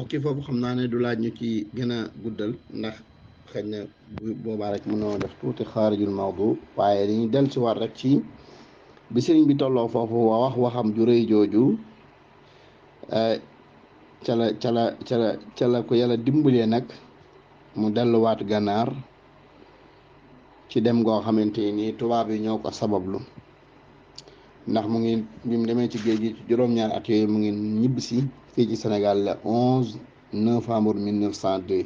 mbokk yi foofu xam naa ne du laaj ñu ci gën a guddal ndax xëy na boobaa rek mënoo def tuuti xaarijul mawdu waaye dañuy del si war rek ci bi sëriñ bi tolloo foofu wax waxam ju rëy jooju ca la ko yàlla dimbalee nag mu delluwaat gànnaar ci dem goo xamante ni tubaab yi ñoo ko sabablu ndax mu ngi bi mu demee ci géej gi ci juróom-ñaari at yooyu mu ngi ñibbisi fii ci Sénégal le 11 novembre 1902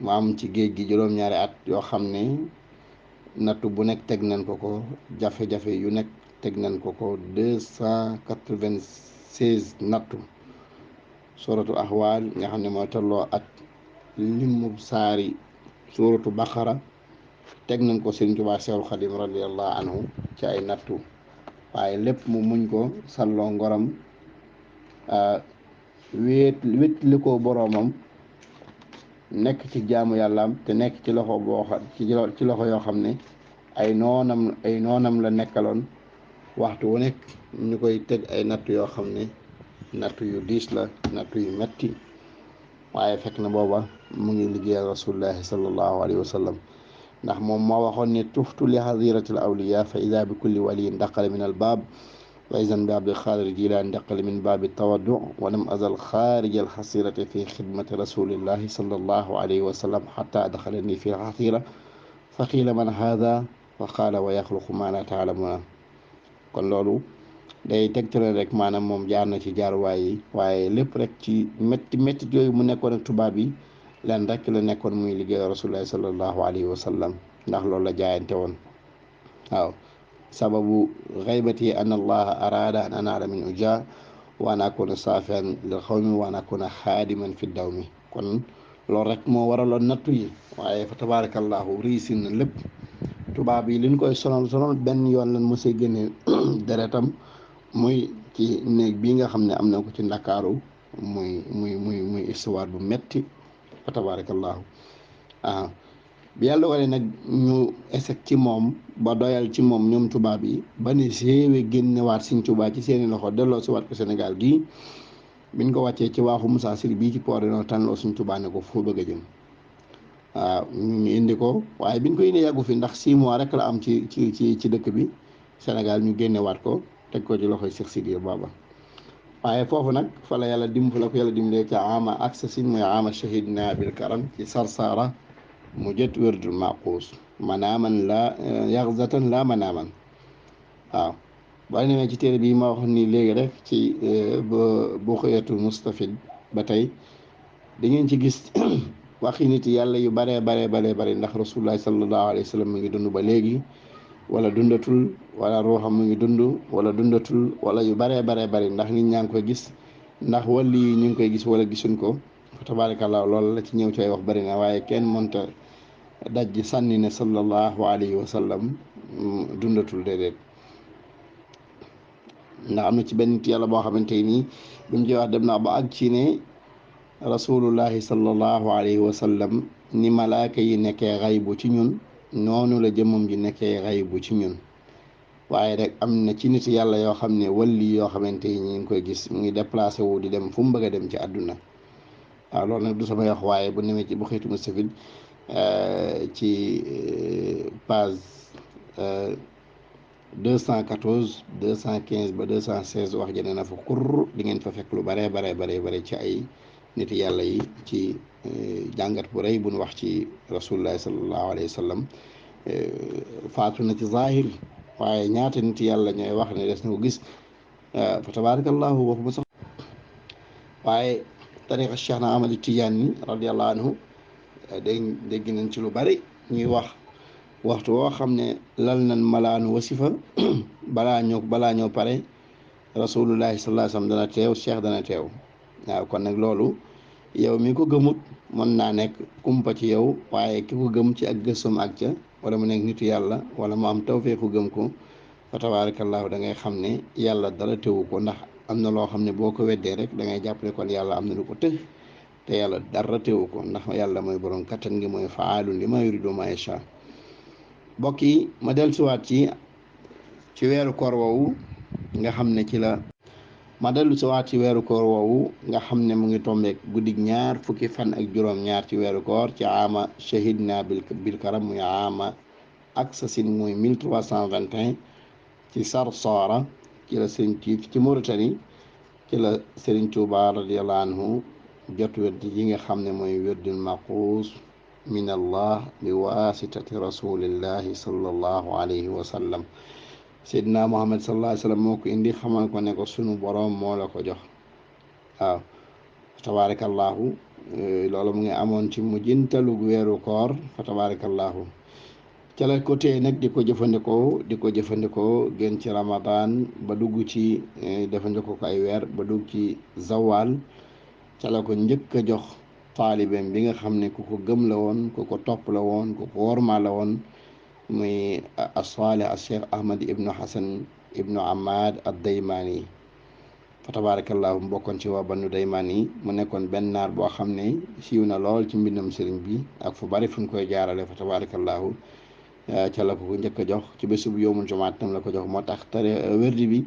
mu am ci géej gi juróom-ñaari at yoo xam ne nattu bu nekk teg nañ ko ko jafe-jafe yu nekk teg nañ ko ko 296 nattu suratu ahwaal nga xam ne mooy tolloo ak limu saari suratu baqara teg nañ ko Sëriñ Tuubaa Seexul Xadim radiallahu anhu ci ay nattu waaye lépp mu muñ ko salloo ngoram wétli ko boroomam nekk ci jaamu yàllaam te nekk ci loxo boo xam ci loxo yoo xam ne ay noonam la nekkaloon waxtu wu nekk ñu koy teg ay nattu yoo xam ne nattu yu diis la nattu yu metti waaye fekk na booba mu ngi liggéeyal rasulullahi sallallahu alayhi wa sallam ndax moom moo waxoon ne tuftu li hadiratil awliya fa ida bi kulli waliyin daqale min al baab wa isan bi abdil xaadir jilaan daqale min baabi tawaddu wa lam azal xaarij al xasirati fi xidmati rasulillahi sallallahu alayhi wa sallam xata daxalani fi xasira fa qiila man haada fa qaala wa yaxluqu ma la taalamuna kon loolu day tegtale rek maanaam moom jaar na ci jaaruwaay yi waaye lépp rek ci métti yooyu mu nekkoon ak tubaab yi len rek la nekkoon muy liggéey rasulullahi sallallahu alayhi wa sallam ndax loolu la jaayante woon waaw sababu xaybati an allaha arada an anaala min uja wa an akuna saafian lil xawmi wa an akuna xaadiman fi dawmi kon loolu rek moo waraloon nattu yi waaye fa tabarakallahu réussir na lépp tubaab yi liñ koy sonal benn yoon lan mosee génne deretam muy ci néeg bii nga xam ne am na ko ci ndakaaru muy histoire bu metti fa tabarakallahu bi yàlla wale nag ñu échec ci moom ba doyal ci moom ñoom tubaab yi ba ne séewe génnewaat Sëriñ Tuubaa ci seeni loxo delloo si waat ko Sénégal gii biñ ko wàccee ci waaxu Moussa Siri bii ci port noo tànnloo Sëriñ Tuubaa ne ko foo bëgg a jëm waaw ñu indi ko waaye biñ ko indi yàggu fi ndax 6 mois rek la am ci dëkk bi Sénégal ñu génnewaat ko teg ko ci loxoy Cheikh Sidiya Baba waaye foofu nag fa la yàlla la ko yàlla dimbalee ca ama aksasin mooy ama shahidna bil karam ci sarsara mu jët wérdul maquus manaaman la yaxzatan la manaaman waaw boo demee ci téere bi ma wax ni léegi rek ci bu xëyatul mustafid ba tey da ngeen ci gis waxi nit yàlla yu bare ndax rasulullah sallallahu alayhi wa sallam mu ngi dund ba léegi wala dundatul wala ruuxam mu ngi dund wala dundatul wala yu bare ndax nit ñaa ngi koy gis ndax wàllu yi ñu ngi koy gis wala gisuñ ko fa tabarakallah loolu la ci ñëw ci ay wax bari na waaye kenn mënta daj sànni ne sallallahu alayhi wa sallam dundatul déedéet ndax am na ci benn nit yàlla boo xamante ni bi mu ci wax dem naa ba ak ci ne rasulullahi sallallahu alayhi wa sallam ni malaaka yi nekkee xaybu ci ñun noonu la jëmmam ji nekkee xaybu ci ñun waaye rek am na ci nit yàlla yoo xam ne walli yoo xamante ni ñu ngi koy gis mu ngi déplacé wu di dem fu mu bëgg a dem ci àdduna waaw loolu nag du samay wax waaye bu nemee ci bu xëytu mustafid ci page 214 215 ba 216 wax jëne na fa kur di ngeen fa fekk lu bare ci ay nit yàlla yi ci jàngat bu rëy bu nu wax ci rasulullahi sallallahu alayhi wa sallam faatu na ci zahir waaye ñaata nit yàlla ñooy wax ne des na ko gis fa tabarakallahu waxuma sax waaye tariqa Cheikh na Ahmad Tidiane ni radiallahu anhu dégg nañ ci lu bari ñuy wax waxtu woo xam ne lal nañ malaanu wasifa balaa ñoo pare rasulullahi sallallahu alayhi wa sallam dana teew Cheikh dana teew waaw kon nag loolu yow mi ko gëmut mën naa nekk kumpa ci yow waaye ki ko gëm ci ak gëstum ak ca wala mu nekk nitu yàlla wala mu am tawfeeku gëm ko fa tabarakallahu da ngay xam ne yàlla dara teewu ko ndax am na loo xam ne boo ko weddee rek da ngay jàpp ne kon yàlla am na lu ko të te yàlla dara teewu ko ndax yàlla mooy borom kattan gi mooy faalun li ma yuridu ma yasha mbokk yi ma dellusiwaat ci weeru koor woowu nga xam ne ci la ma dellu si waat ci weeru koor woowu nga xam ne mu ngi tombeek guddig ñaar fukki fan ak juróom-ñaar ci weeru koor ci ama shahidna bil karam muy ama aksasin muy 1321 ci Sarsara ci la ci Mauritanie ci la Sëriñ Tuuba radiyallahu anhu jot wérdi yi nga xam ne mooy wérdul maquus min allah bi wasitati rasulillahi sallallahu alayhi wa sallam. Seydina Muhammad sallallahu alayhi wa sallam moo ko indi xamal ko ne ko sunu boroom moo la ko jox waaw tabarakallahu loolu mu ngi amoon ci mujjantalu weeru koor fa tabarakallahu ca la ko téye nag di ko jëfandikoo gën ci Ramadan ba dugg ci defandikoo ko ay weer ba dugg ci zawal ca la ko njëkk a jox taalibeem bi nga xam ne ku ko gëm la woon ku ko topp la woon ku ko worma la woon muy as-Salih al-Cheikh Ahmad ibnu Hasan ibnu Ahmad ad-Daymani fa tabarakallahu mu bokkoon ci waa Banu Daymani mu nekkoon benn naar boo xam ne siiw na lool ci mbindam sëriñ bi ak fu bari fu ñu koy jaarale fa tabarakallahu ca la ko njëkk a jox ci bésub yowmul jumaat tam la ko jox moo tax wérdi bi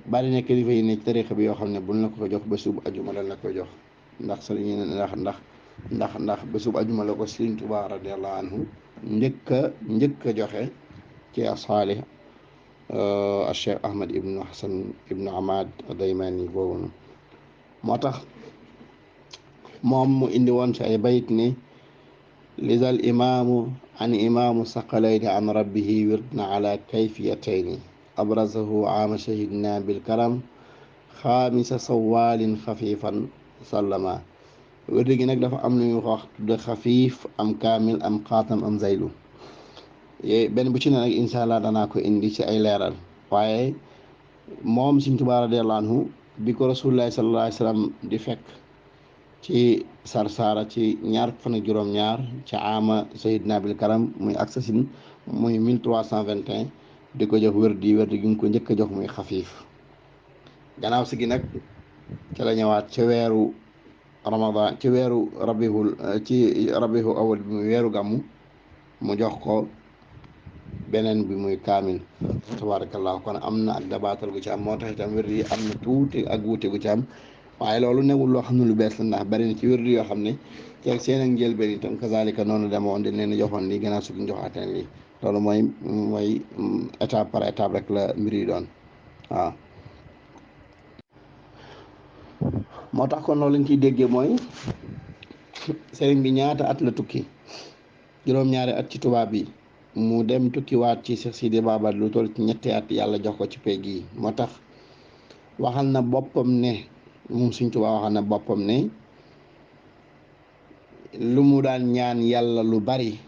bari na kilifa yi ne ci tarixa bi yoo xam ne buñ la ko jox bésub ajuma la ko jox ndax sëriñ ndax bésub ajuma la ko Sëriñ Tuubaa radiyallahu anhu njëkk a joxe ci Saalih Cheikh Ahmad ibnu Hasan ibnu Ahmad Daymani boobu moo tax moom mu indi woon ci ay bayit ni lidal imaamu an imaamu saqalayni an rabbihi wirdna ala kayfiyatayni abrazahu ama shahidna bilkaram xaamisa sawalin xafifan sallama wérdi gi nag dafa am lu ñu wax tudde xafiif am kaamil am xaatam am zaylu benn bu ci ne nag incha allah danaa ko indi ci ay leeral waaye moom Sëriñ Tuubaa radiyallaahu anhu bi ko rasulullaahi sallallaahu alayhi wa sallam di fekk ci Sarsara ci ñaar fan ak juróom-ñaar ci ama shahidna bil karam muy aksasin muy 1321 di ko jox wérdi gi nga ko njëkk a jox muy xafiif gannaaw si gi nag ca la ñëwaat ca weeru Ramadan ci weeru rabihu awal bi muy weeru gàmmu mu jox ko beneen bi muy kaamil tabarakallahu kon am na ak dabaatal gu ci am moo tax itam wérdi yi am na tuuti ak wuute gu ci am waaye loolu newul loo xam ne lu bees la ndax bari na ci wérdi yoo xam ne ceeg seen ak njëlbeen itam kazalika noonu demoon dañ leen joxoon lii gannaaw su ñu joxaateen lii loolu mooy étape par étape rek la mbir yi doon waaw moo tax kon loolu lañ ciy déggee mooy sëriñ bi ñaata at la tukki juróom-ñaari at ci tubaab bi mu dem tukkiwaat ci Cheikh Sidi Baba lu toll ci ñetti at yàlla jox ko ci pay gi moo tax waxal na boppam ne moom Sëriñ Tuubaa waxal na boppam ne lu mu daan ñaan yàlla lu bari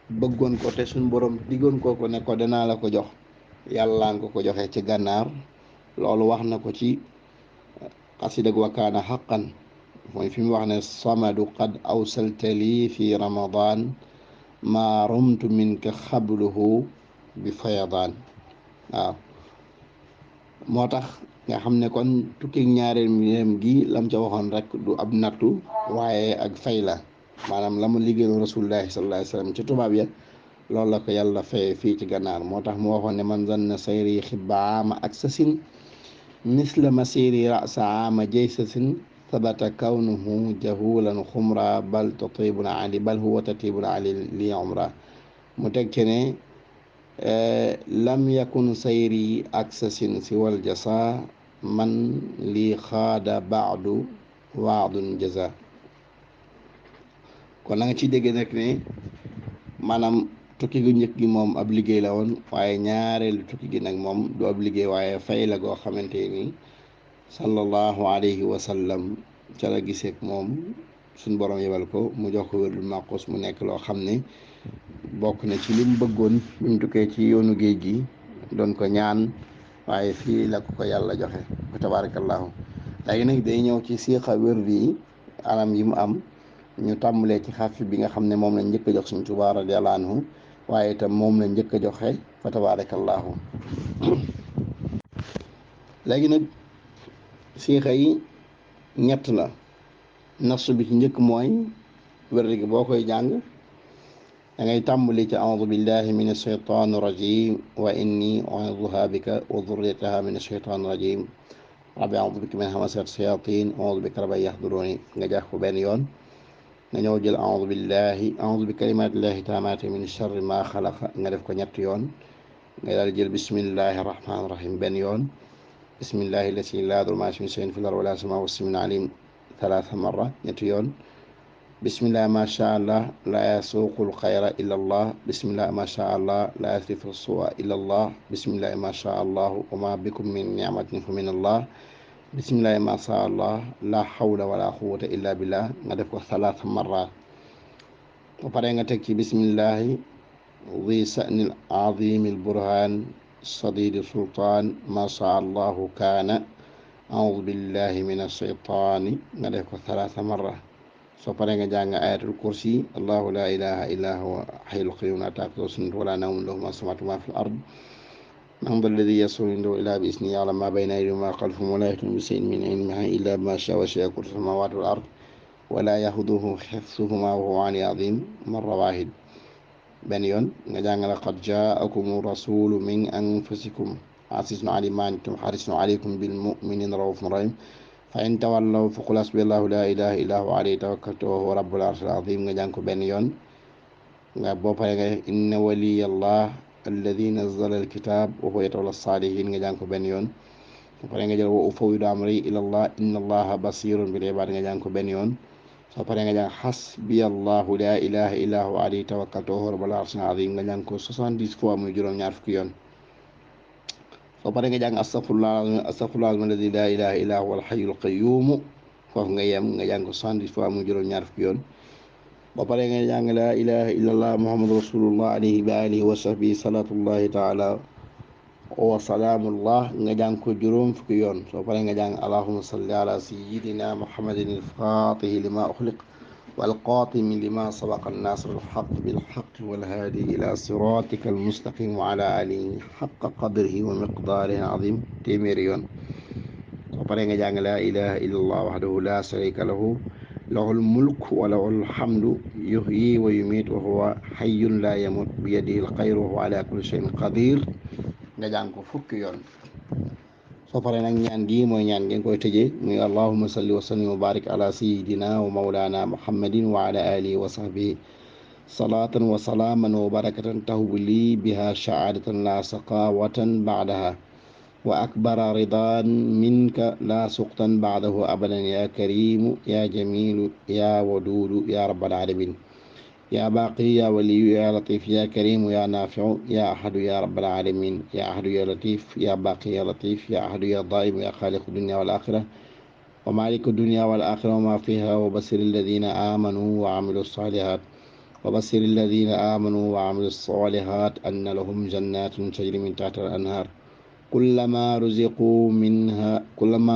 bëggoon ko te suñ borom diggoon ko ne ko danaa la ko jox yàlla nga ko joxe ci gànnaar loolu wax na ko ci xasidag wa kaana xaqan mooy fi mu wax ne samadu qad awsaltali fi ramadan ma rumtu minka xabluhu bi fayadaan waaw moo tax nga xam ne kon tukki ñaareel mi gi lam ca waxoon rek du ab nattu waaye ak fay la maanaam la mu liggéeyal rasulullahi sallallahu alayhi wa sallam ci tubaab ya loolu la ko yàlla fay fii ci gànnaar moo tax mu waxoon ne man zanna sayri xibbaama ak sasin misla masiri rasa ama jaysasin sabata kawnuhu jahulan xumra bal tatibun ali bal huwa tatibun ali li umra mu teg ci ne lam yakun sayri aksasin si wal jasa man li xaada baadu waadun jaza kon na nga ci dégg nag ne maanaam tukki gu njëkk gi moom ab liggéey la woon waaye ñaareelu tukki gi nag moom du ab liggéey waaye fay la goo xamante ni sallallahu alayhi wa sallam ca la giseek moom suñ borom yebal ko mu jox ko wérdul maqus mu nekk loo xam ne bokk na ci lim bëggoon bi mu tukkee ci yoonu géej gi doon ko ñaan waaye fii la ko yàlla joxe ba tabarakallahu léegi nag day ñëw ci siixa wérdi yi anam yi mu am ñu tàmbalee ci xafi bi nga xam ne moom lañ njëkk a jox Sëriñ Tuubaa radiyallaahu anhu waaye itam moom lañ njëkk a joxe fa tabarakallahu léegi nag siixa yi ñett la nasu bi ci njëkk mooy wérdi gi boo koy jàng da ngay tàmbali ci a'uudu billahi min ashaytaani rajim wa inni u'iiduha bika wa dhurriyyataha min ashaytaani rajim rabbi a'udhu bika min hamasati shayatin a'udhu bika rabbi yahduruni nga jàng ko benn yoon. nga ñëw jël a'udhu bi kalimatillahi taamati min sharri ma xalaqa nga def ko ñetti yoon. nga daal jël bismillahi rahmaani rahim benn yoon. bismillahi lasi laa yadurru ma'a ismihi shay'un fil ardi wa laa fis samaa'i was-samii'ul aliim talaata marra ñetti yoon. bismillah ma sha allah la yasuuqul xayra illa allah bismillah ma sha allah la yasrifu su'a illa allah bismillah ma sha allah wa ma bikum min ni'matin fa min allah bismillah ma sha allah la hawla wala quwwata illa billah nga def ko salaasa marrat ba pare nga teg ci bismillahi zi sa'nil azimil burhan sadidi sultaan ma sha allahu kaana a'udhu billahi minash shaytaani nga def ko salaasa marrat soo paree nga jàng ayatul kursi allahu la ilaha illa huwa hayyul qayyum la ta'khudhuhu sinatun wala nawmun lahu ma samawati wa ma fil ard man dha alladhi yashfa'u indahu illa bi idhnihi ya'lamu ma bayna aydihim wa ma khalfahum wa la yuhituna bi shay'in min ilmihi illa bima sha'a wasi'a kursiyuhu samawati wal ard wa la yahuduhu hifdhuhuma wa huwa al-'aliyyul 'azim marra wahid benn yoon nga jàng laqad ja'akum rasulun min anfusikum azizun 'alayhi ma anittum harisun 'alaykum bil mu'minina ra'ufun rahim fa in tawallaw faqul hasbiyallahu la ilaha illa huwa alayhi tawakkaltu wa huwa rabbul arshil azim nga jàng ko benn yoon. nga boo paree nga inna waliyallah alladi nazzala alkitab wa huwa yatawalla salihin nga jàng ko benn yoon. soo paree nga jël wa ufawwidu amri ila allah inna allaha basirun bil ibad nga jàng ko benn yoon. soo paree nga jàng hasbiyallahu la ilaha illa huwa alayhi tawakkaltu wa huwa rabbul arshil azim nga jàng ko 70 fois muy juróom-ñaar fukki yoon. soo paree nga jàng astaghfirullah alladi la ilaha illa huwa al-hayyul qayyum foofu nga yem nga jàng ko 70 fois mu juróom-ñaar fukki yoon. ba pare nga jàng la ilaha illallah muhammadu rasulullah alayhi wa alihi wa sahbihi salatullahi taala wa salaamullah nga jàng ko juróom fukki yoon. soo paree nga jàng allahumma salli ala sayyidina muhammadin al-fatihi lima ukhliq والقاطم لما سبق الناصر الحق بالحق والهادي إلى صراطك المستقيم وعلى آله حق قدره ومقداره العظيم téeméeri yoon. soo paree nga jàng laa ilaha illa allah wahdahu la sharika lahu lahul mulk wa lahul hamdu yuhyi wa yumiit wa huwa hayyun la yamut bi yadihi alxayru wa huwa ala kulli shay'in qadir nga jàng ko fukki yoon. soo paree nag ñaan gi mooy ñaan ngeen koy tëjee muy allahumma salli wa sallim wa barik ala sayyidina wa mawlana muhammadin wa ala alihi wa sahbihi salatan wa salaman wa barakatan tahbu li biha sha'adatan la saqawatan ba'daha wa akbara ridan minka la suqtan ba'dahu abadan ya karimu ya jamilu ya wadudu ya rabbal alamin يا باقي يا ولي يا لطيف يا كريم يا نافع يا أحد يا رب العالمين يا أحد يا لطيف يا باقي يا لطيف يا أحد يا ضائم يا خالق الدنيا والآخرة ومالك الدنيا والآخرة وما فيها وبشر الذين آمنوا وعملوا الصالحات وبشر الذين آمنوا وعملوا الصالحات أن لهم جنات تجري من تحت الأنهار كلما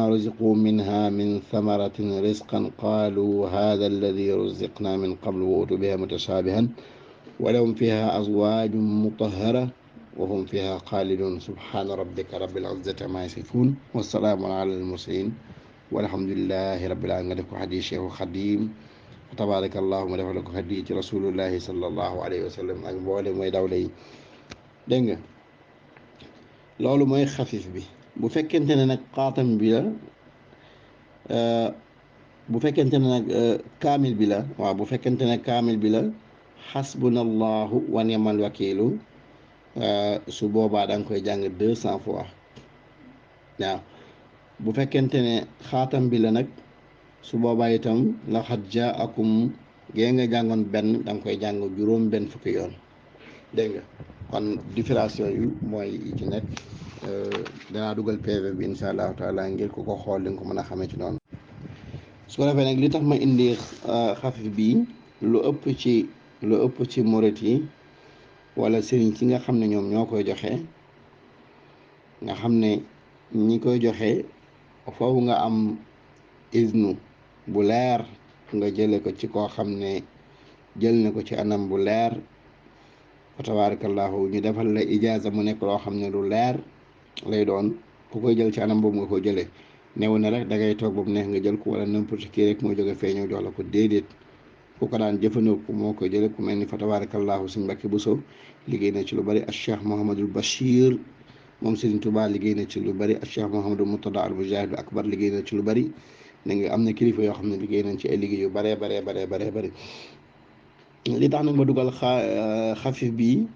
رزقوا منها من ثمرة رزقا قالوا هذا الذي رزقنا من قبل وأتوا بها متشابها ولهم فيها أزواج مطهرة وهم فيها خالدون سبحان ربك رب العزة عما يصفون والسلام على المرسلين والحمد لله رب العالمين. nga def ko hadiis Cheikh Xadim tabaraka allahu ma defal ko hadiis ci rasulullahi sallallahu alayhi wa sallam ak mboole mooy dawla yi. dégg nga loolu mooy xafif bi. bu fekkente ne nag xaatam bi la bu fekkente ne nag kaamil bi la waaw bu fekkente ne kaamil bi la xasbunallahu wa ni'mal wakiilu su boobaa da nga koy jàng 200 fois. waaw bu fekkente ne xaatam bi la nag su boobaa itam laqad jaakum gee nga jàngoon benn da nga koy jàng juróom benn fukki yoon. dégg nga kon différence yooyu mooy yi ci nekk. danaa dugal PV bi incha allahu taala ngir ko xool li nga ko mën a xamee ci noonu. su ko defee nag li tax ma indi xafif bi lu ëpp ci murit yi wala sëriñ ci nga xam ne ñoom ñoo koy joxe nga xam ne ñi koy joxe foofu nga am iznu bu leer nga jële ko ci koo xam ne jël na ko ci anam bu leer fa tabarakallahu ñu defal la ijaaza mu nekk loo xam ne lu leer lay doon. ku koy jël ci anam boobu nga ko jëlee neew na rek da ngay toog boobu neex nga jël ko wala n'importe qui rek moo jóge fee ñëw jox la ko déedéet. ku ko daan jëfandikoo moo koy jëlee ku mel ni fa tabarakallahu suñ Mbàkke Buso liggéey na ci lu bari ak Cheikh Mouhamadul Bachir moom Serigne Touba liggéey na ci lu bari ak Cheikh Mouhamadou Moutada al Mujahid akbar liggéey na ci lu bari. da nga am na kilifa yoo xam ne liggéey nañ ci ay liggéey yu baree baree bari li tax nag ma dugal xafif bii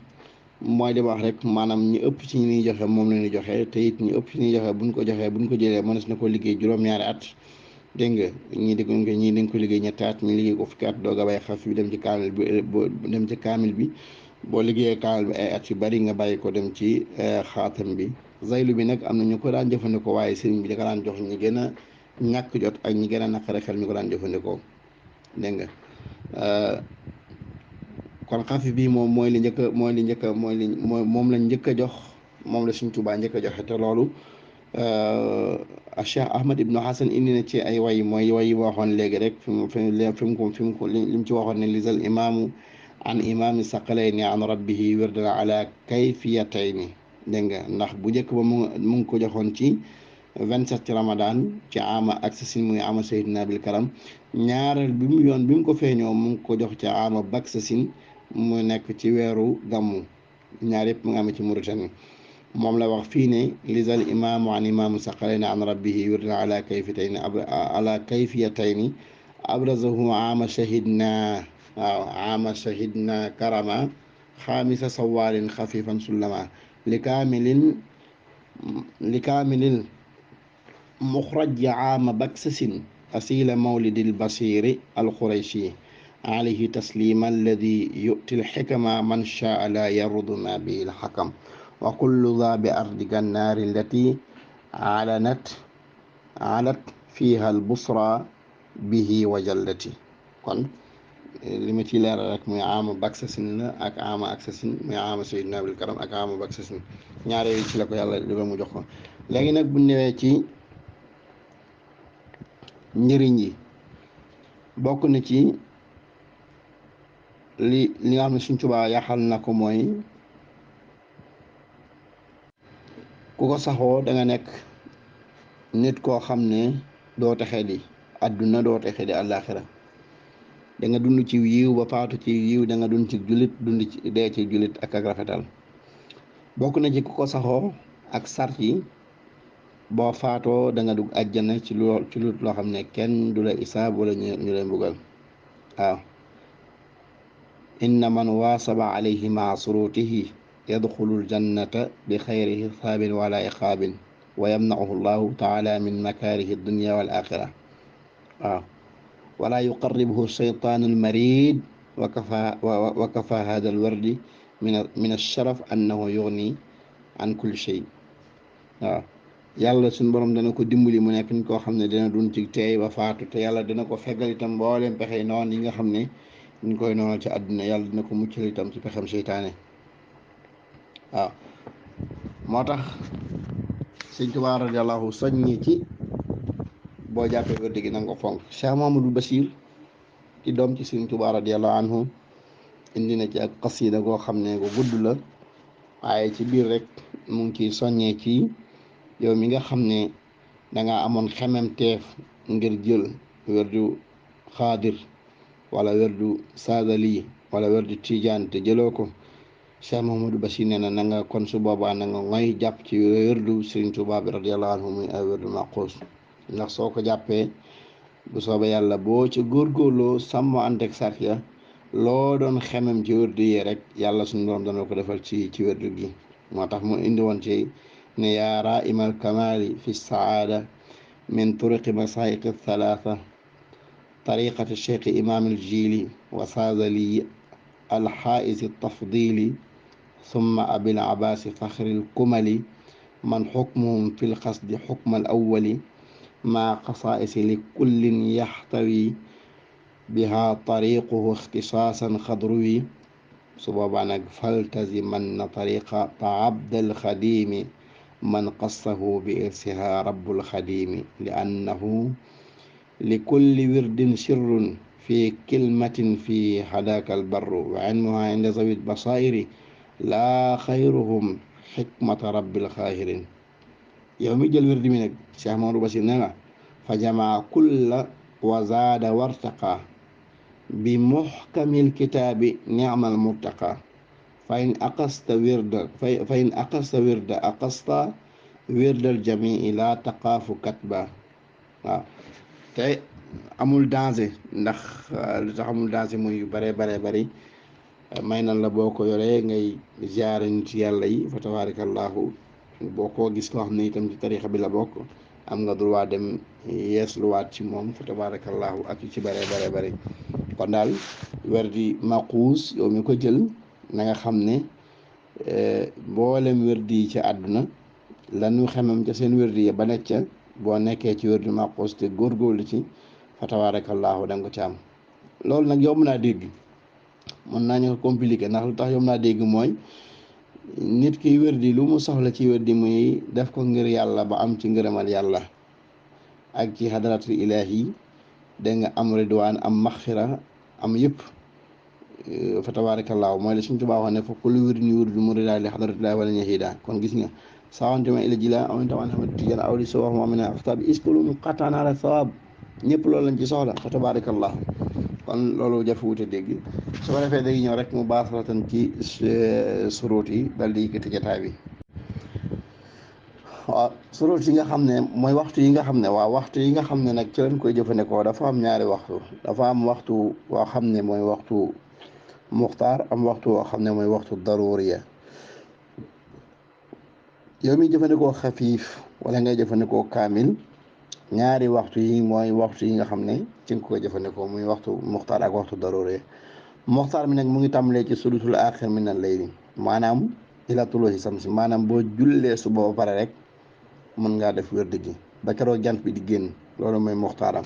mooy di wax rek maanaam ñu ëpp ci ñuy joxe moom la ñuy joxe te it ñu ëpp ci ñuy joxe buñ ko joxee buñ ko jëlee mënees na ko liggéey juróom-ñaari at dégg nga ñii dañ ko liggéey ñetti at ñu liggéey ko fukki at doog a bàyyi xafif bi dem ci kaamil bi dem ci kaamil bi boo liggéeyee kaamil bi ay at yu bari nga bàyyi ko dem ci xaatam bi zaylu bi nag am na ñu ko daan jëfandikoo waaye sëriñ bi da ko daan jox ñi gën a ñàkk jot ak ñi gën a naqare xel ñu ko daan jëfandikoo dégg nga kon xafif bii moom mooy li njëkk a mooy li njëkk a mooy li moom lañ njëkk a jox moom la Sëriñ Tuubaa njëkk a joxe te loolu Cheikh Ahmad Ibnu Hasan indi na ci ay way mooy way yi waxoon léegi rek fi mu ko li mu ci waxoon ne lisal imaamu an imaami saqalayni an rabbihi wirdan ala kayfiyatayni dégg nga ndax bu njëkk ba mu ngi ko joxoon ci 27 ci Ramadan ci ama ak sa sin muy ama Seydina bil karam ñaareel bi mu ko feeñoo mu ngi ko jox ci ama bak sa sin mu nekk ci weeru gàmmu ñaar yëpp mu ngi amee ci Mauritanie moom la wax fii ne lisal imaamu an imaamu saqalayni an rabbihi wirdan ala kayfiyatayni abrazahu ama shahidna waaw ama shahidna karama xaamisa sawaalin xafifan sullama li kaamilil muxraj ama baksasin asila mawlidi albasiri alxurayshi alayhi taslima alladi yu'ti alxikama man shaa la yarudu ma bihi alxakam wa kullu dha bi ardi gannaari allati alat fiha albusra bihi wa jallati kon li ma ci leeral rek muy ama baksasin la ak ama aksasin muy ama sayyidina bil karam ak ama baksasin ñaare yi ci la ko yàlla defal mu jox ko léegi nag bu ñëwee ci njëriñ yi bokk na ci li nga xam ne Sëriñ Tuubaa yaxal na ko mooy ku ko saxoo da nga nekk nit koo xam ne doo texee di àdduna doo texee di àllaaxira da nga dund ci yiw ba faatu ci yiw da nga dund ci jullit dund ci dee ci jullit ak rafetal bokk na ci ku ko saxoo ak sart yi boo faatoo da nga dugg àjjana ci loo xam ne kenn du la isaab wala ñu lay mbugal waaw inna man waasaba alayhi maa surutihi yadxulul jannata bi xayri hisaabin wala iqaabin wa yamna'uhu llahu taala min makaarihi dunya wal axira waaw wala yuqarribuhu shaytaanu almarid wa kafa hada alwardi min alsharaf annahu yugni an kulli shay waaw yàlla suñu borom dana ko dimbali mu nekk nit koo xam ne dina dund ci teey ba faatu te yàlla dina ko feggal itam mbooleem pexe noonu yi nga xam ne ñu koy noonal ci àdduna yàlla dina ko muccal itam ci pexem seytaane waaw moo tax Sëñ Tuubaa radiyallahu soññi ci boo jàppee wér gi na nga ko fonk Cheikh Mahamadou Bachir ci doom ci Sëñ Tuubaa radiyallahu anhu indi na ci ak xasida goo xam ne gu gudd la waaye ci biir rek mu ngi ciy soññee ci yow mi nga xam ne danga amoon xememteef ngir jël werdu xaadir wala werdu saadali wala werdu tijaan te jëloo ko Cheikh Mahamadou Bachir nee na nga kon su boobaa na nga ngoy jàpp ci werdu Sëriñ Tuubaa bi radiyallahu anhu muy ay werdu maqus ndax soo ko jàppee bu soobee yàlla boo ci góorgóorloo sàmm ànd ak sart ya loo doon xemem ci werdu yi rek yàlla suñu doom dana ko defal ci werdu gi moo tax mu indi woon ci ne yaa raimal kamali fi saada min turuqi masayikh thalatha tariqati cheikh imam aljili wa saadali alxaisi tafdili summa abil abasi faxri lkumali man xukmuhum fi lxasdi xukma alawali ma qasaisi li kullin yaxtawi biha tariquhu ixtisaasan xadruwi su boobaa nag faltaziman na tariqa abdal xadimi man qassahu bi irsiha rabbul xadimi li annahu li kulli wirdin sirrun fi kilmatin fi hadaka albarru wa ilmuha inda zawi basairi laa xayruhum xikmata rabbil xaahirin yow mi jël wirdi mi nag Cheikh Mamadou Bachir ne nga fa jamaa kulla wa zaada wartaqa bi muxkamil kitaabi ni'mal murtaqa fa in aqasta wirda aqasta wirdal jamii la taqaafu katba. waaw te amul danger ndax lu tax amul danger muy yu bare bare bari may nan la boo ko yoree ngay ziare nit yàlla yi fa tabarakallahu boo koo gis koo xam ne itam ci tarixa bi la bokk am nga droit dem yees luwaat ci moom fa tabarakallahu ak yu ci bare bare bari kon daal werdi maquus yow mi ko jël na nga xam ne mboolem werdi yi ci àdduna lanu xemam ca seen werdi yi ba nekk ca boo nekkee ci werdi maquus te góorgóorlu ci fa tabarakallahu da nga ko ci am. loolu nag yomb naa dégg mën naa ñu ko compliqué ndax lu tax yomb naa dégg mooy nit ki werdi lu mu soxla ci werdi muy def ko ngir yàlla ba am ci ngërëmal yàlla ak ci hadratul ilahi da nga am ridwaan am maxfira am yëpp fa tabarakallahu mooy la suñ tubaa wax ne fa kullu wirdin yuridu murida li hadratillahi wala ñahida kon gis nga sawantuma ila jila amantaman xamad tijan awli so wax moom ne axtab iskulu qatan ala sawab ñëpp loolu lañ ci soxla fa tabarakallahu kon loolu jafe wute dégg su ko defee day ñëw rek mu baasaratan ci suruut yi dal di yëkkati jataay bi. waaw suruut yi nga xam ne mooy waxtu yi nga xam ne waxtu yi nga xam ne nag ci lañ koy jëfandikoo dafa am ñaari waxtu dafa am waxtu woo xam ne mooy waxtu muxtaar am waxtu woo xam ne mooy waxtu daruriya. yow mi jëfandikoo xafiif wala ngay jëfandikoo kaamil ñaari waxtu yi mooy waxtu yi nga xam ne ci nga koy jëfandikoo muy waxtu muxtaar ak waxtu daruriya. muxtaar mi nag mu ngi tàmbalee ci sulusul axir min al layli maanaam ila tuluuhi samsi maanaam boo jullee suba ba pare rek mën ngaa def wérd gi ba keroog jant bi di génn loolu mooy muxtaaram.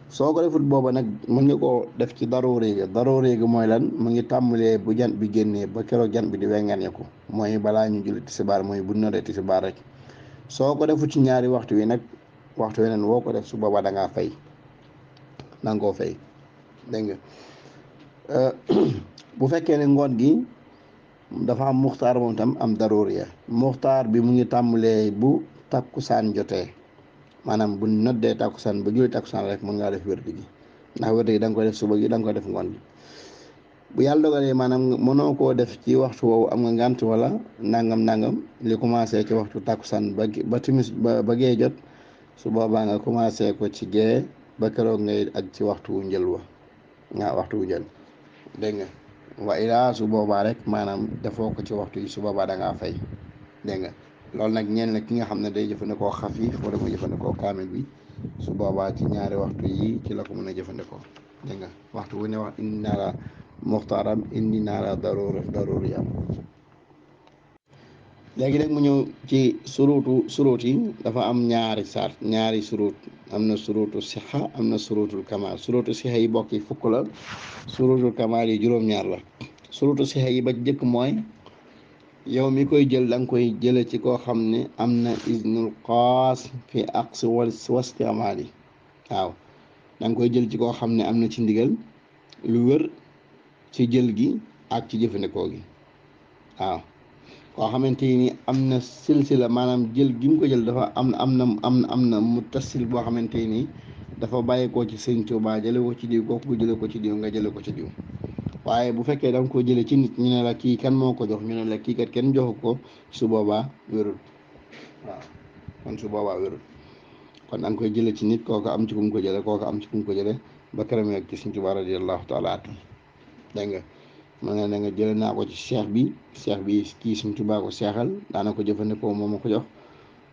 soo ko defut booba nag mën nga koo def ci daruri gi mooy lan mu ngi tàmbalee bu jant bi génnee ba keroog jant bi di wenganeeku mooy balaa ñu julli tisbaar mooy bu noree tisbaar rek. soo ko defut ci ñaari waxtu wi nag waxtu weneen woo ko def su booba da ngaa fay da nga koo fay dégg nga bu fekkee ne ngoon gi dafa am muxtaar moom tam am daruriya. muxtaar bi mu ngi tàmbalee bu takkusaan jotee maanaam bu noddee takkusaan ba julli takkusaan rek mën ngaa def wérd gi ndax wérd gi da nga koy def suba gi da nga koy def ngoon gi. bu yàlla dogalee maanaam mënoo koo def ci waxtu woowu am nga ngànt wala nangam li commencé ci waxtu takkusaan ba timis ba gee jot su boobaa nga commencé ko ci gee ba keroog ngay ak ci waxtu wu njël wa waxtu wu njël dégg nga wa ilaa su boobaa rek maanaam defoo ko ci waxtu yi su boobaa da ngaa fay dégg nga loolu nag ñeen la ki nga xam ne day jëfandikoo xafiif wala muy jëfandikoo kaamil bi su boobaa ci ñaari waxtu yi ci la ko mën a jëfandikoo dégg nga waxtu wu ne wax indi naa la muxtaaram indi naa la daruri am. léegi nag mu ñëw ci suruut yi dafa am ñaari suruut am na suruutu sixa am na suruutul kamaal. suruutu sixa yi bokk yi fukk la suruutul kamaal yi juróom-ñaar la. suruutu sixa yi ba jëkk mooy yow mi koy jël da nga koy jële ci koo xam ne am na iznul xaas fi aqsi wasti amaal yi waaw da nga koy jël ci koo xam ne am na ci ndigal lu wër ci jël gi ak ci jëfandikoo gi waaw koo xamante ni am na silsila maanaam jël gi mu ko jël dafa am na mu tasil boo xamante ni dafa bàyyeekoo ci Sëñ Tuubaa jële ko ci diw kooku jële ko ci diw nga jële ko ci diw. waaye bu fekkee da nga ko jële ci nit ñu ne la kii kan moo ko jox ñu ne la kii kat kenn joxu ko su boobaa wérul waaw kon su boobaa wérul kon da nga koy jële ci nit kooku am ci ku mu ko jële kooku am ci ku mu ko jële ba këram ak ci Sëñ Tuubaa radiyallahu taala anhu dégg nga ma nga ne nga jële naa ko ci cheikh bi kii Sëñ Tuubaa ko seexal daana ko jëfandikoo moo ma ko jox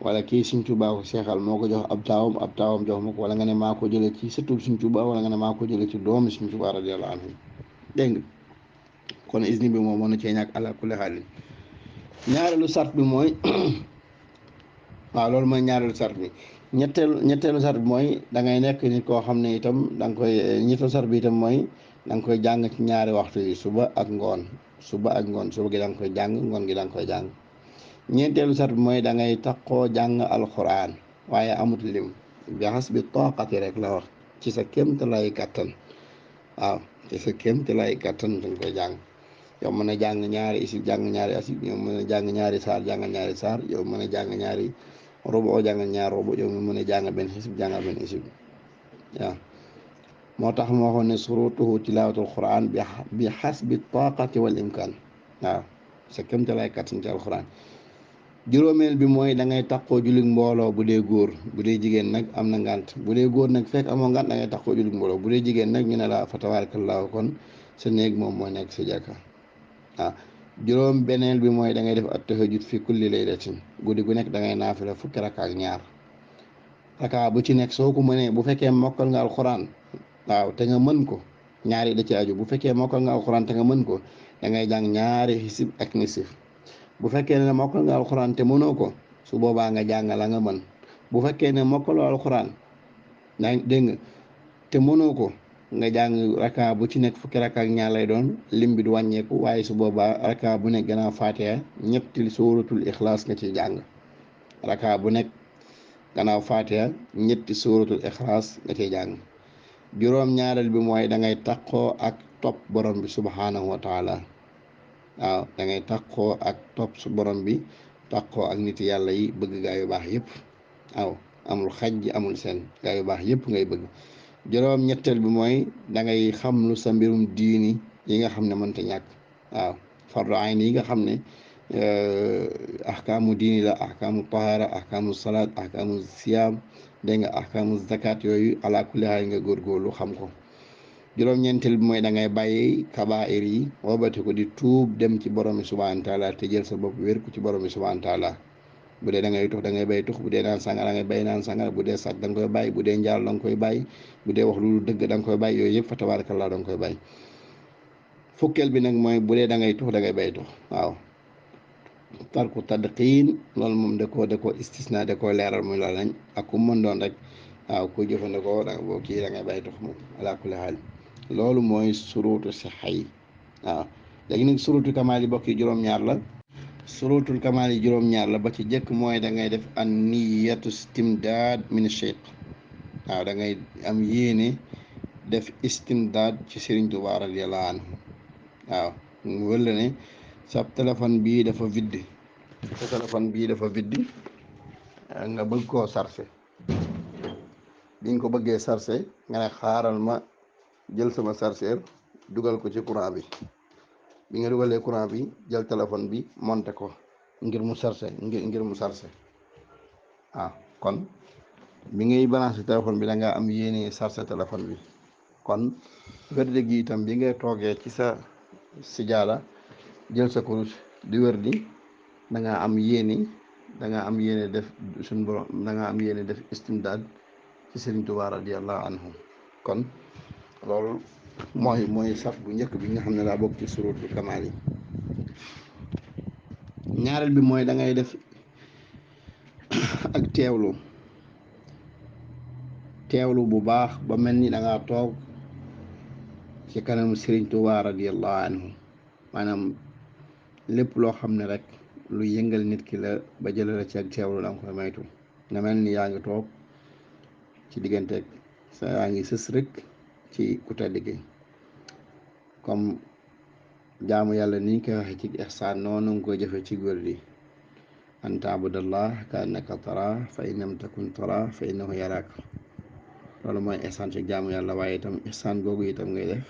wala kii Sëñ Tuubaa ko seexal moo ko jox ab taawam jox ma ko wala nga ne maa ko jële ci sëtub Sëñ Tuubaa wala nga ne maa ko jële ci doomi Sëñ Tuubaa radiyallahu anhu dégg nga kon isni bi moom mën na cee ñàkk ala kulli xaalin. ñaareelu sart bi mooy waaw loolu mooy ñaareelu sart bi. ñetteelu sart bi mooy da ngay nekk nit koo xam ne itam da nga koy ñetteelu sart bi itam mooy da nga koy jàng ci ñaari waxtu yi suba ak ngoon suba gi da nga koy jàng ngoon gi da nga koy jàng. ñeenteelu sart bi mooy da ngay taxoo jàng alxuraan waaye amut lim bi hasbi taqati rek la wax ci sa kéemtalaay kàttan waaw ci sa kéemtalaay kàttan dañ koy jàng. yow mën a jàng ñaari isib jàng ñaari asib yow mën a jàng ñaari saar jàngal ñaari saar yow mën a jàng ñaari robo jàngal ñaari robo yow mën a jàng benn isib jàngal benn isib waaw moo tax moo waxoon ne surutuhu tilaawatul quran bi hasbi taqati wal imkaan waaw sa kéemtalaay kattan ci alxuraan. juróomeel bi mooy da ngay takkoo jullit mbooloo bu dee góor, bu dee jigéen nag am na ngànt. bu dee góor nag fekk amoo ngànt da ngay takkoo jullit mbooloo. bu dee jigéen nag ñu ne la fa tabaarakallaahu kon sa néeg moom moo nekk sa jàkka. waaw juróom beneel bi mooy da ngay def at-tahajjud fi kulli laylatin, guddi gu nekk da ngay naafila fukki raka ak ñaar. raka bu ci nekk soo ko mënee, bu fekkee mokkal nga alxuraan waaw te nga mën ko, ñaari da ci aju. bu fekkee mokkal nga alxuraan te nga mën ko, da ngay jàng ñaari xisib ak nisif. bu fekkee ne mokkal nga alxuraan te mënoo ko, su boobaa nga jàng la nga mën. bu fekkee ne mokkaloo alxuraan dégg nga te mënoo ko, nga jàng raka bu ci nekk fukki raka ak ñaar lay doon, lim bi du wàññeeku. waaye su boobaa raka bu nekk gannaaw faatiha ñetti sóoratul ixlaas nga ciy jàng. raka bu nekk gannaaw faatiha ñetti sóoratul ixlaas nga ciy jàng. juróom ñaareel bi mooy da ngay takkoo ak topp borom bi subhaanahu wa taala. waaw da ngay takkoo ak topp su borom bi, takkoo ak nit yàlla yi, bëgg gaa yu baax yëpp. waaw amul xaj amul seen, gaa yu baax yëpp ngay bëgg. juróom ñetteel bi mooy da ngay xam lu sa mbirum diini yi nga xam ne mënta ñàkk. waaw fardu ayn yi nga xam ne ahkaamu diini la, ahkaamu tahaara, ahkaamu salaat, ahkaamu siyaam, dégg nga ahkaamu zakat, yooyu ala kulli haal nga góorgóorlu xam ko. juróom-ñeenteel bi mooy da ngay bàyyi kabaa'ir yi, woobate ko di tuub dem ci borom bi subhaanahu wa taala, te jël sa bopp wér ko ci borom bi subhaanahu wa taala. bu dee da ngay tux da ngay bay tux, bu dee naan sàngara da ngay bay naan sàngara, bu dee sàcc da nga koy bàyyi, bu dee njaal da nga koy bàyyi, bu dee wax lu dëgg da nga koy bàyyi. yooyu yëpp fa tabaarakallaa da nga koy bàyyi. fukkeel bi nag mooy bu dee da ngay tux da ngay bay tux. waaw tarku tadqiin, loolu moom da koo istisna, da koo leeral muy loolu lañ ak ku mën doon rek. waaw ku jëfandikoo boo kii da ngay bay tux moom ala kulli haal. loolu mooy suruutu sixa yi. waaw léegi nag suruutu kamaal yi bokk yi juróom-ñaar la. suruutul kamaal yi juróom-ñaar la. ba ci jëkk mooy da ngay def an niyatu istimdaad min cheikh. waaw da ngay am yéene def istimdaad ci Sëriñ Tuubaa radiyallaahu anhu. waaw mu wëla ne sa téléphone bii dafa vide, nga bëgg koo sarse. biñ ko bëggee sarse nga ne xaaral ma jël sama chargeur dugal ko ci courant bi nga dugalee courant bi, jël téléphone bi monté ko ngir mu chargé waaw kon bi ngay branché téléphone bi da nga am yéene chargé téléphone bi. kon wérde gi itam bi ngay toogee ci sa sijaada jël sa kurus di wérdi da nga am yéene def suñ borom, da nga am yéene def istimdaad ci Sëriñ Tuubaa radiyallaahu anhu. kon loolu mooy saf bu njëkk bi nga xam ne daa bokk ci suruutul kamaal yi. ñaareel bi mooy da ngay def ak teewlu bu baax ba mel ni da ngaa toog ci kanamu Sëriñ Tuubaa radiyallaahu anhu. maanaam lépp loo xam ne rek lu yëngal nit ki la ba jëlee la ci ak teewlu da nga koy maytu. nga mel ni yaa ngi toog ci digganteeg sa yaa ngi sës rek ci ku tedd gi. comme jaamu yàlla ni ñu koy waxee ci ihsaan, noonu nga koy jëfe ci góor di an taabudallah ka annaka tara fa in lam takun tara fa innahu yaraak. loolu mooy ihsaan ci jaamu yàlla. waaye itam ihsaan googu itam ngay def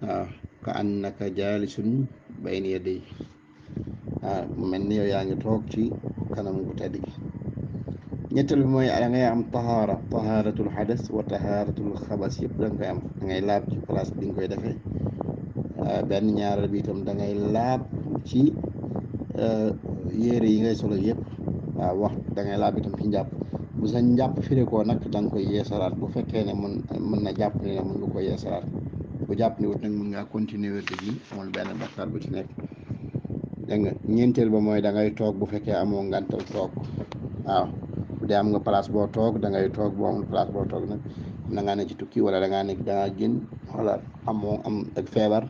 waaw ka annaka jaalisun bayna yaday. waaw mu mel ni yow yaa ngi toog ci kanam ku tedd gi. ñetteel bi mooy da ngay am tahaaratul xadas wa tahaaratul xabas, yëpp da nga koy am. da ngay laab ci place bi nga koy defee. benn ñaareel bi itam da ngay laab ci yére yi ngay solo yëpp. waaw da ngay laab itam ci njàpp. bu sa njàpp firikoo nag da nga koy yeesalaat. bu fekkee ne mën na jàpp ne mën nga koy yeesalaat. bu jàpp ne wut nag mën ngaa continuer wérde gi, amul benn bakkaar bu ci nekk. dégg nga ñeenteel ba mooy da ngay toog bu fekkee amoo ngantal toog. waaw bu dee am nga place boo toog da ngay toog. boo amul place boo toog nag da ngaa ne ci tukki wala da ngaa génn wala am ak feebar,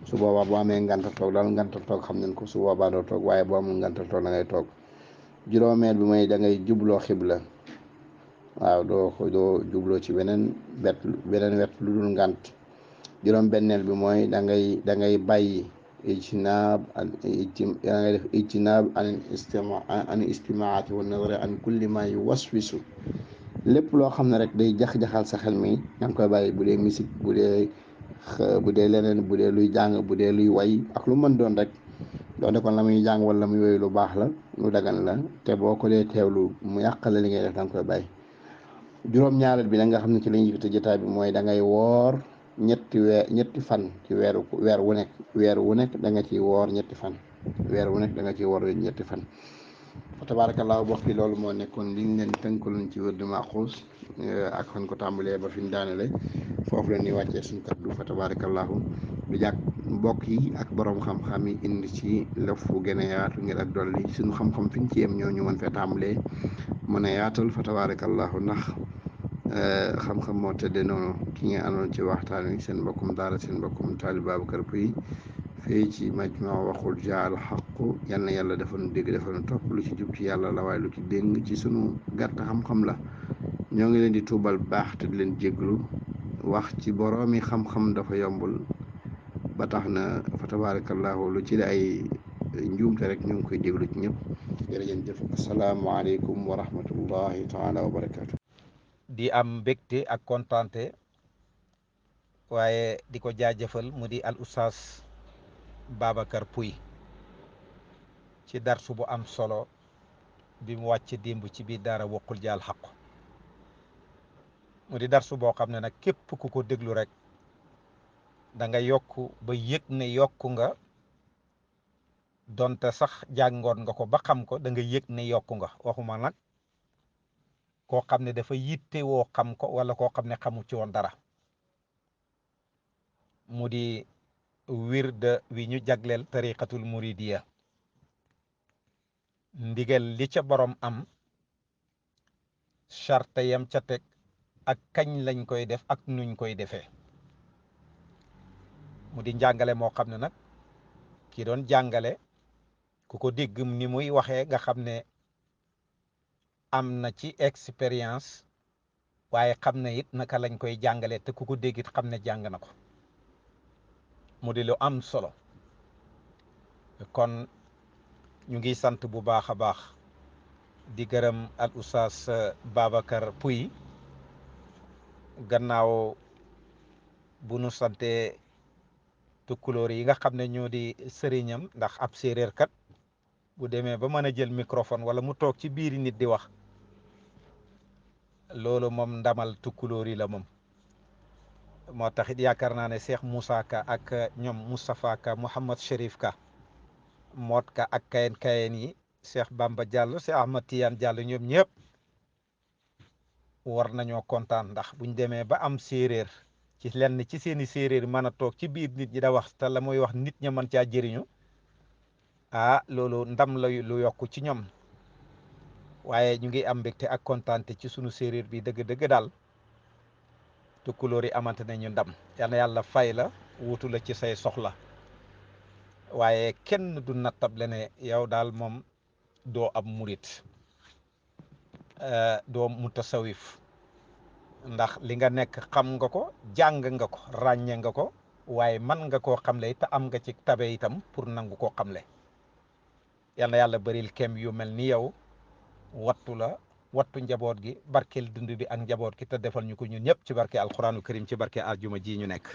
su boobaa boo amee ngantal toog daal ngantal toog xam nañ ko, su boobaa doo toog. waaye boo amul ngantal toog da ngay toog. juróomeel bi mooy da ngay jubloo xibla. waaw doo jubloo ci beneen wet lu dul ngant. juróom benneel bi mooy da ngay bàyyi ijtinaab da ngay def ijtinaab an istimaati wa nazari an kulli ma yuwaswisu. lépp loo xam ne rek day jax-jaxal sa xel mi da nga koy bàyyi. bu dee musique, bu dee bu dee leneen bu dee luy jàng bu dee luy way ak lu mën doon rek doonte kon la muy jàng wala la muy woy lu baax la lu dagan la te boo ko dee teewlu mu yàqale li ngay def da nga koy bàyyi. juróom-ñaareel bi nag nga xam ne ci la ñuy yëkkati jotaay bi mooy da ngay woor ñetti fan ci weer wu nekk da nga ciy woor ñetti fan weer wu nekk da nga ciy woor ñetti fan. fa tabaarakallaahu bokk yi loolu moo nekkoon liñ leen tënkaloon ci wërdu Maxuus ak fan ko tàmbalee ba fi ñu daanele foofu la ñuy wàccee suñu kaddu fa tabaarakallaahu du jàkk mbokk yi ak borom xam-xam yi indi ci lëf fu gën a yaatu ngir ak dolli suñu xam-xam fi ñu ci yem ñoo ñu mën fee tàmbalee mën a yaatal fa tabaarakallaahu ndax xam-xam moo tëddee noonu ki nga àndoon ci waxtaan wi seen mbokkum daara seen mbokkum Taalib Babacar Pouye fii ci Majmahun Waxul Jaa al Xaqu yal na yàlla dafa nu dégg dafa nu topp lu ci jub ci yàlla la waaye lu ci déng ci sunu gàtt xam-xam la ñoo ngi leen di tuubal baax te di leen jéglu wax ci boroomi xam-xam dafa yombul ba tax na fa tabarakallahu lu ci ay njuumte rek ñu ngi koy jéglu ci ñëpp jërëjëf asalaamaaleykum wa rahmatullahi taala wa barakaatu. di am mbégte ak kontaante waaye di ko jaajëfal mu di al oustaz Babacar Pouye ci darsu bu am solo bi mu wàcc démb ci biir daara Waxul Jaa al Xaqu mu di darsu boo xam ne nag képp ku ko déglu rek da nga yokku ba yëg ne yokku nga donte sax jàngoon nga ko ba xam ko da nga yëg ne yokku nga waxuma nag koo xam ne dafa yitte woo xam ko wala koo xam ne xamu ci woon dara mu di wirda wi ñu jagleel tariqatul muridiya ndigal li ca borom am charte yam ca teg ak kañ lañ koy def ak nuñ koy defee mu di njàngale moo xam ne nag ki doon jàngale ku ko dégg ni muy waxee nga xam ne am na ci expérience waaye xam ne it naka lañ koy jàngale te ku ko dégg it xam ne jàng na ko mu di lu am solo kon ñu ngi sant bu baax a baax di gërëm al oustaz Babacar Pouye gannaaw bu nu sante tukkulóor yi nga xam ne ñoo di sëriñam ndax ab séeréer kat bu demee ba mën a jël microphone wala mu toog ci biiri nit di wax loolu moom ndamal tukkulóor yi la moom moo taxit yaakaar naa ne Cheikh Moussa Ka ak ñoom Moustapha Ka Mouhamad Chérif Ka moot ka ak kayen yi Cheikh Bamba Diallo Cheikh Ahmad Tidiane Diallo ñoom ñëpp war nañoo kontaan ndax buñ demee ba am séeréer ci lenn ci seeni séeréer mën a toog ci biir nit ñi da wax te la muy wax nit ña mën caa jëriñu loolu ndam la lu yokku ci ñoom waaye ñu ngi am mbégte ak kontaante ci sunu séeréer bi dëgg-dëgg daal tukkulóor yi amante nañu ndam yal na yàlla fay la wutu la ci say soxla waaye kenn du nattable ne yow daal moom doo ab murit doo mutasawif ndax li nga nekk xam nga ko jàng nga ko ràññe nga ko waaye man nga koo xamle te am nga ci tabe itam pour nangu koo xamle yal na yàlla bëril kem yu mel ni yow wattu la wattu njaboot gi barkeel dund bi ak njaboot gi te defal ñu ko ñun ñëpp ci barke alquraanu karim ci barke aljuma ji ñu nekk